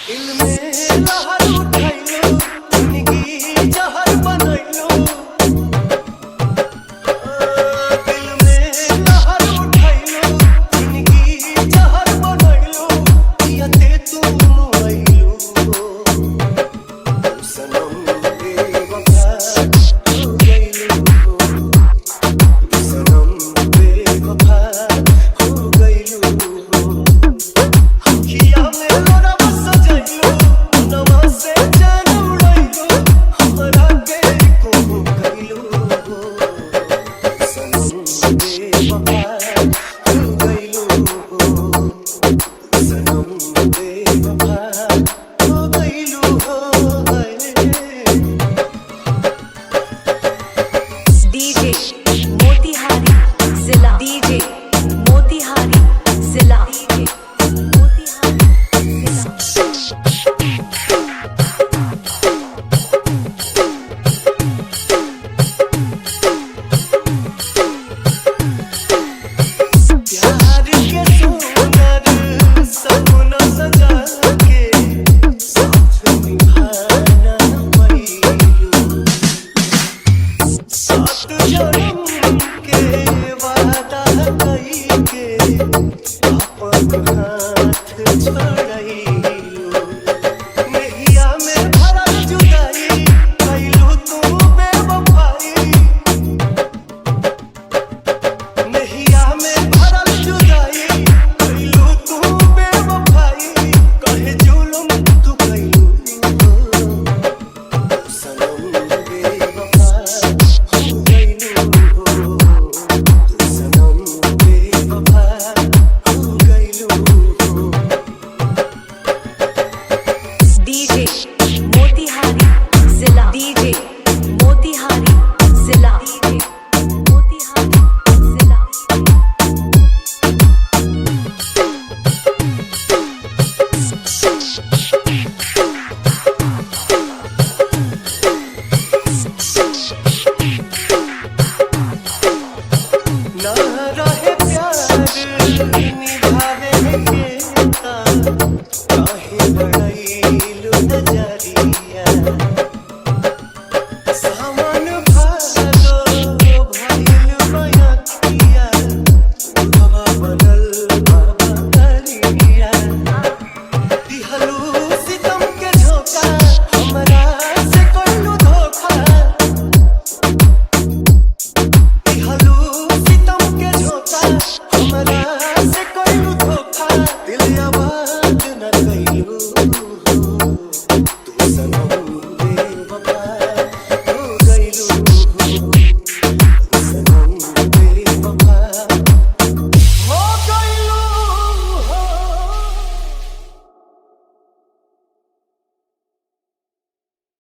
दिल में लहर उठैलू, जिंदगी जहर बनैलू। दिल में लहर उठैलू, जिंदगी जहर बनैलू, जियते तू मुआइलू। सनम बेवफा हो गइलू, सनम बेवफा हो गइलू। अखिया में लोरवा सजैलू, मनवा से जान उड़ैलू, हमरा के को कैलू। सनम बेवफा हो गइलू, सनम बेवफा हो गइलू हो। डीजे मोतिहारी जिला, डीजे मोतिहारी जिला, डीजे मोतिहारी जिला। प्यार के सुंदर सपना सजा के साथ निभाना पड़ियो। सात जन्म के वादा कई के अपन हाथ छोड़ियो। नहिया में भरल जुदाई कैलू तू बेवफाई। नहिया में भरल जुदाई कैलू तू बेवफाई। कहे जुलुम तू कैलू, सनम बेवफा हो गइलू, सनम बेवफा हो गइलू। डीजे मोतिहारी जिला, डीजे मोतिहारी जिला, डीजे मोतिहारी जिला। ना रहे प्यार निभावे के ता, काहे बढ़ैलू नजरिया। सावन भादो भइल बयखिया, बाबा बनल बाबा करिया। दिहलू सितम के झोंका, हमरा से कइलू धोखा। दिहलू सितम के झोंका, हमरा से कइलू धोखा। दिल आवारा